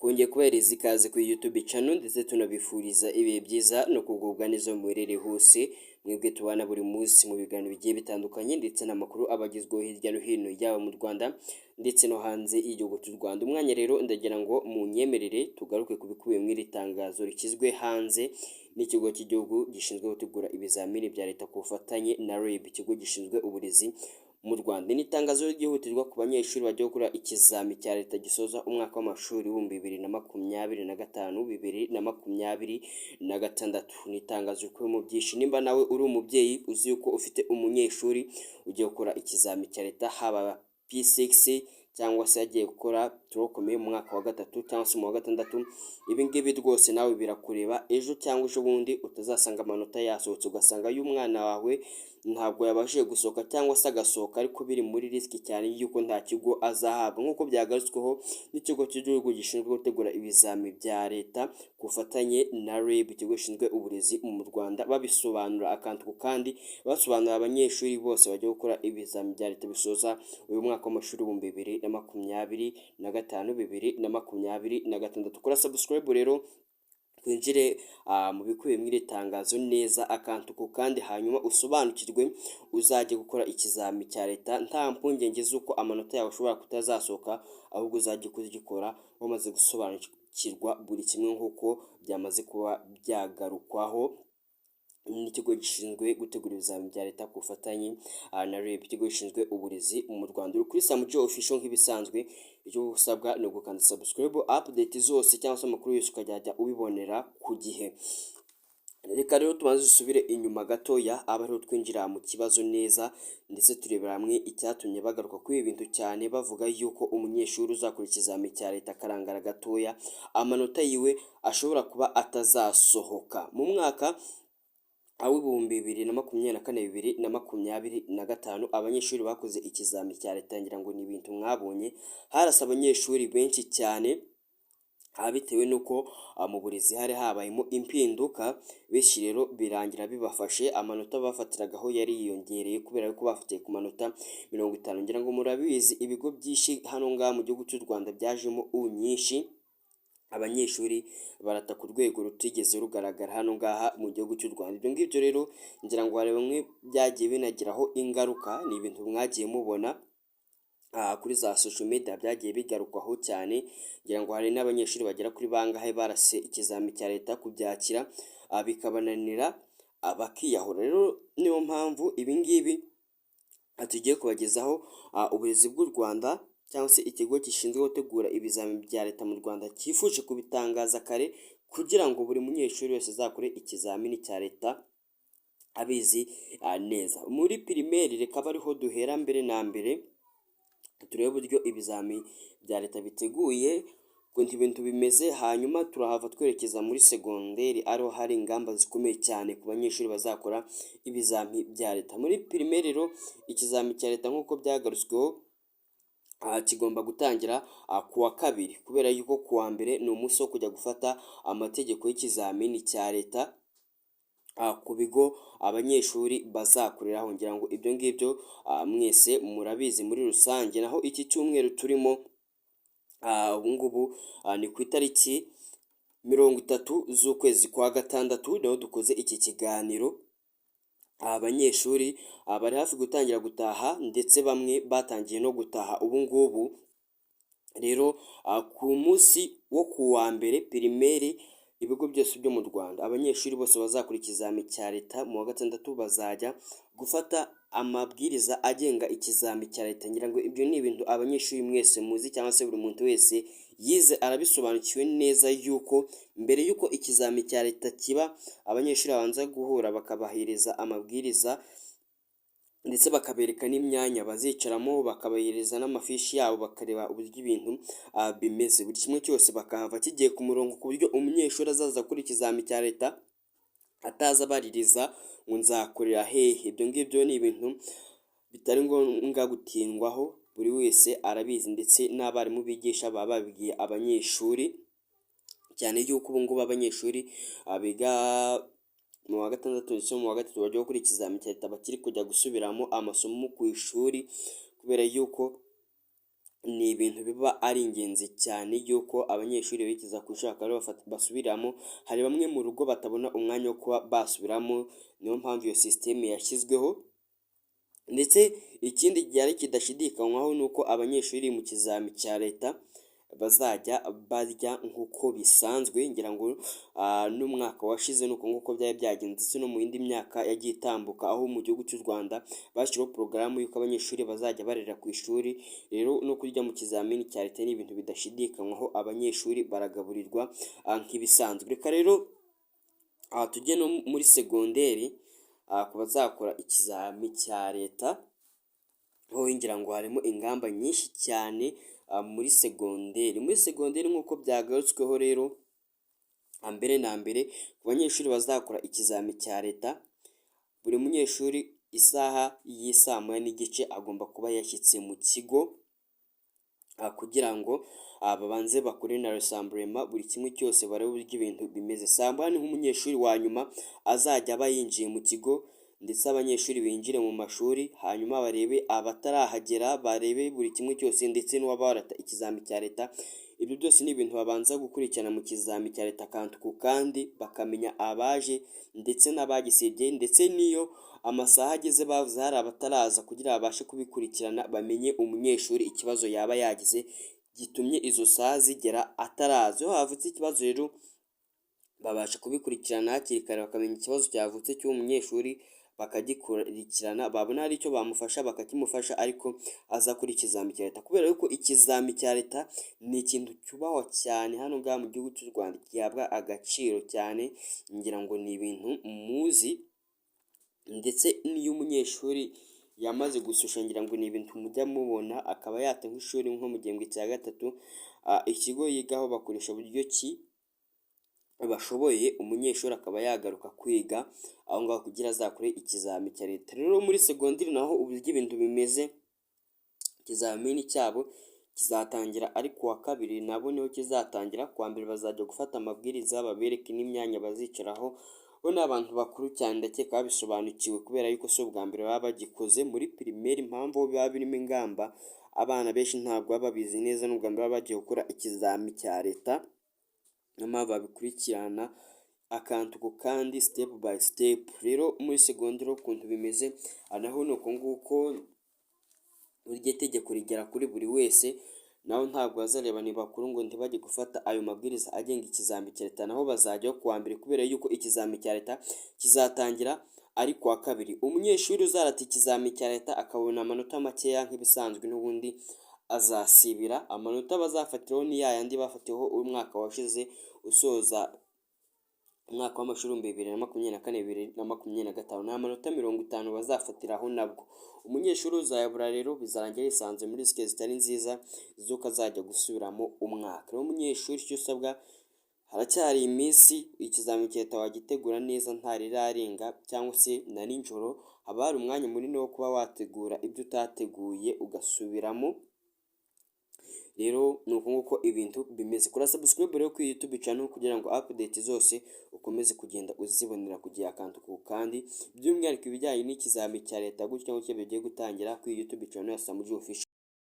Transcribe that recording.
Twongeye kubahereza ikaze kuri YouTube channel, ndetse tunabifuriza ibihe byiza no kugubwa neza mu muherere hose, mwebwe tubana buri munsi mu biganiro bigiye bitandukanye ndetse n'amakuru aba agezweho hirya no hino, yaba mu Rwanda ndetse no hanze y'igihugu cy'u Rwanda. Umwanya rero ndagira ngo munyemerere tugaruke ku bikubiye muri iri tangazo rishyizwe hanze n'ikigo cy'igihugu gishinzwe gutegura ibizamini bya leta ku bufatanye na REB, ikigo gishinzwe uburezi mu Rwanda. Ni itangazo ryihutirwa ku banyeshuri bagiye gukora ikizami cya leta gisoza umwaka w'amashuri w'2025, 2026. Ni itangazo rikubiyemo byinshi. Nimba nawe uri umubyeyi uzi yuko ufite umunyeshuri ugiye gukora ikizami cya leta, haba P6 cyangwa se yagiye gukora tronc commun mu mwaka wa gatatu cyangwa se mu wa gatandatu, ibi ngibi rwose nawe birakureba. Ejo cyangwa ejo bundi utazasanga amanota yasohotse, ugasanga y'umwana wawe ntabwo yabashije gusohoka, cyangwa se agasohoka ariko biri muri risk cyane y'uko nta kigo azahabwa, nk'uko byagarutsweho n'ikigo cy'igihugu gishinzwe gutegura ibizami bya leta ku bufatanye na REB, ikigo gishinzwe uburezi mu Rwanda, babisobanura akantu ku kandi, basobanurira abanyeshuri bose bagiye gukora ibizami bya leta bisoza uyu mwaka w'amashuri w'2025, 2026. Kora subscribe rero, twinjire mu bikubiye muri iri tangazo neza akantu ku kandi, hanyuma usobanukirwe, uzajye gukora ikizami cya leta nta mpungenge z'uko amanota yawe ashobora kutazasohoka, ahubwo uzajye kugikora wamaze gusobanukirwa buri kimwe, nk'uko byamaze kuba byagarukwaho n'ikigo gishinzwe gutegura ibizamini bya leta ku bufatanye na REB, ikigo gishinzwe uburezi mu Rwanda. Uri kuri Samujo Official nk'ibisanzwe, icyo usabwa ni ugukanda subscribe, update zose cyangwa se amakuru yose ukajya ubibonera ku gihe. Reka rero tubanze dusubire inyuma gatoya, aba ariho twinjira mu kibazo neza, ndetse turebera hamwe icyatumye bagaruka kuri ibi bintu cyane, bavuga yuko umunyeshuri uzakora ikizami cya leta akarangara gatoya, amanota yiwe ashobora kuba atazasohoka. Mu mwaka w'ibihumbi 2024, 2025, abanyeshuri bakoze ikizami cya leta, ngira ngo ni ibintu mwabonye, harasa abanyeshuri benshi cyane bitewe n'uko mu burezi hari habayemo impinduka. Benshi rero birangira bibafashe, amanota bafatiragaho yari yiyongereye kubera ko bafatiye ku manota 50. Ngira ngo murabizi, ibigo byinshi hano ngaha mu gihugu cy'u Rwanda byajemo U nyinshi, abanyeshuri barata ku rwego rutigeze rugaragara hano ngaha mu gihugu cy'u Rwanda. Ibyo ngibyo rero ngira ngo hari bamwe byagiye binagiraho ingaruka, ni ibintu mwagiye mubona kuri za social media, byagiye bigarukwaho cyane. Ngira ngo hari n'abanyeshuri bagera kuri bangahe barase ikizami cya leta, kubyakira bikabananira, bakiyahura. Rero niyo mpamvu ibi ngibi tugiye kubagezaho. Uburezi bw'u Rwanda cyangwa se ikigo gishinzwe gutegura ibizamini bya leta mu Rwanda cyifuje kubitangaza kare kugira ngo buri munyeshuri wese azakore ikizamini cya leta abizi neza. Muri primaire reka abe ariho duhera mbere na mbere, turebe uburyo ibizami bya leta biteguye, ukuntu ibintu bimeze, hanyuma turahava twerekeza muri segonderi, ariho hari ingamba zikomeye cyane ku banyeshuri bazakora ibizami bya leta. Muri primaire rero, ikizami cya leta nk'uko byagarutsweho kigomba gutangira ku wa kabiri, kubera yuko ku wa mbere ni umunsi wo kujya gufata amategeko y'ikizamini cya leta ku bigo abanyeshuri bazakoreraho. Ngira ngo ibyo ngibyo mwese murabizi muri rusange. Naho iki cyumweru turimo ubu ngubu ni ku itariki 30 z'ukwezi kwa gatandatu niho dukoze iki kiganiro. Abanyeshuri bari hafi gutangira gutaha, ndetse bamwe batangiye no gutaha ubu ngubu. Rero ku munsi wo ku wa mbere, primaire, ibigo byose byo mu Rwanda, abanyeshuri bose bazakora ikizami cya leta mu wa gatandatu bazajya gufata amabwiriza agenga ikizami cya leta. Ngira ngo ibyo ni ibintu abanyeshuri mwese muzi, cyangwa se buri muntu wese yize arabisobanukiwe neza yuko mbere y'uko ikizami cya leta kiba, abanyeshuri babanza guhura bakabahereza amabwiriza, ndetse bakabereka n'imyanya bazicaramo, bakabahereza n'amafishi yabo, bakareba uburyo ibintu bimeze, buri kimwe cyose bakahava kigiye ku murongo, ku buryo umunyeshuri azaza gukora ikizami cya leta ataza abaririza ngo nzakorera hehe. Ibyo ngibyo ni ibintu bitari ngombwa gutindwaho, buri wese arabizi, ndetse n'abarimu bigisha baba babibwiye abanyeshuri, cyane yuko ubu ngubu abanyeshuri biga mu wa gatandatu ndetse no mu wa gatatu bajya gukora ikizami cya leta bakiri kujya gusubiramo amasomo ku ishuri, kubera yuko Ni ibintu biba ari ingenzi cyane yuko abanyeshuri berekeza ku ishuri bakaba basubiramo. Hari bamwe mu rugo batabona umwanya wo kuba basubiramo, niyo mpamvu iyo sisiteme yashyizweho. Ndetse ikindi gihari kidashidikanywaho ni uko abanyeshuri mu kizami cya leta bazajya barya nk'uko bisanzwe. Ngira ngo n'umwaka washize ni uko nguko byari byagenze, ndetse no mu yindi myaka yagiye itambuka, aho mu gihugu cy'u Rwanda bashyiriweho porogaramu y'uko abanyeshuri bazajya barira ku ishuri. Rero no kurya mu kizamini cya leta ni ibintu bidashidikanywaho, abanyeshuri baragaburirwa nk'ibisanzwe. Reka rero tujye no muri segonderi ku bazakora ikizami cya leta. Ho ngira ngo harimo ingamba nyinshi cyane muri segonderi. Muri segonderi, nk'uko byagarutsweho rero, mbere na mbere ku banyeshuri bazakora ikizami cya leta, buri munyeshuri isaha y'isaa 1:30 agomba kuba yashyitse mu kigo, kugira ngo babanze bakore na rassemblement, buri kimwe cyose barebe uburyo ibintu bimeze. Saa 1 niho umunyeshuri wa nyuma azajya aba yinjiye mu kigo, ndetse abanyeshuri binjire mu mashuri, hanyuma barebe abatarahagera, barebe buri kimwe cyose, ndetse n'uwaba warata ikizami cya leta. Ibyo byose ni ibintu babanza gukurikirana mu kizami cya leta akantu ku kandi, bakamenya abaje ndetse n'abagisibye, ndetse n'iyo amasaha ageze bavuze hari abataraza, kugira babashe kubikurikirana, bamenye umunyeshuri ikibazo yaba yagize gitumye izo saha zigera ataraza. Iyo havutse ikibazo rero, babasha kubikurikirana hakiri kare, bakamenya ikibazo cyavutse cy'uwo munyeshuri, bakagikurikirana, babona hari icyo bamufasha bakakimufasha, ariko azakora ikizami cya leta, kubera yuko ikizami cya leta ni ikintu cyubahwa cyane hano ngaha mu gihugu cy'u Rwanda, gihabwa agaciro cyane. Ngira ngo ni ibintu muzi. Ndetse n'iyo umunyeshuri yamaze gususha, ngira ngo ni ibintu mujya mubona, akaba yata nk'ishuri nko mu gihembwe cya gatatu, ikigo yigaho bakoresha buryo ki bashoboye, umunyeshuri akaba yagaruka kwiga aho ngaho kugira azakore ikizami cya leta. Rero muri segonderi naho uburyo ibintu bimeze, ikizamini cyabo kizatangira ari kuwa kabiri, nabo niho kizatangira. Kuwa mbere bazajya gufata amabwiriza, babereke n'imyanya bazicaraho. Bo ni abantu bakuru cyane, ndakeka babisobanukiwe, kubera yuko si ubwa mbere baba bagikoze. Muri primaire, impamvu biba birimo ingamba, abana benshi ntabwo baba babizi neza, n'ubwa mbere baba bagiye gukora ikizami cya leta, niyo mpamvu babikurikirana akantu ku kandi, step by step. Rero muri segonderi ukuntu bimeze naho ni uko nguko. Iryo tegeko rigera kuri buri wese, naho ntabwo bazareba ni bakuru ngo ntibajye gufata ayo mabwiriza agenga ikizami cya leta. Naho bazajyaho kuwa mbere, kubera yuko ikizami cya leta kizatangira ari kuwa kabiri. Umunyeshuri uzarata ikizami cya leta akabona amanota makeya, nk'ibisanzwe n'ubundi azasibira. Amanota bazafatiraho ni yayandi bafatiweho umwaka washize usoza umwaka w'amashuri 2024, 2025, ni amanota 50 bazafatiraho. Nabwo umunyeshuri uzayabura rero bizarangira yisanze muri risque zitari nziza z'uko azajya gusubiramo umwaka. Rero umunyeshuri, icyo usabwa, haracyari iminsi, ikizamini cya leta wagitegura neza ntarirarenga, cyangwa se na nijoro haba hari umwanya munini wo kuba wategura ibyo utateguye ugasubiramo. Rero ni uku nguko ibintu bimeze. Kora subscribe rero kuri YouTube channel kugira ngo update zose ukomeze kugenda uzibonera ku gihe, akantu ku kandi, by'umwihariko ibijyanye n'ikizami cya leta gutya gutya bigiye gutangira kuri YouTube channel ya Samuji Official.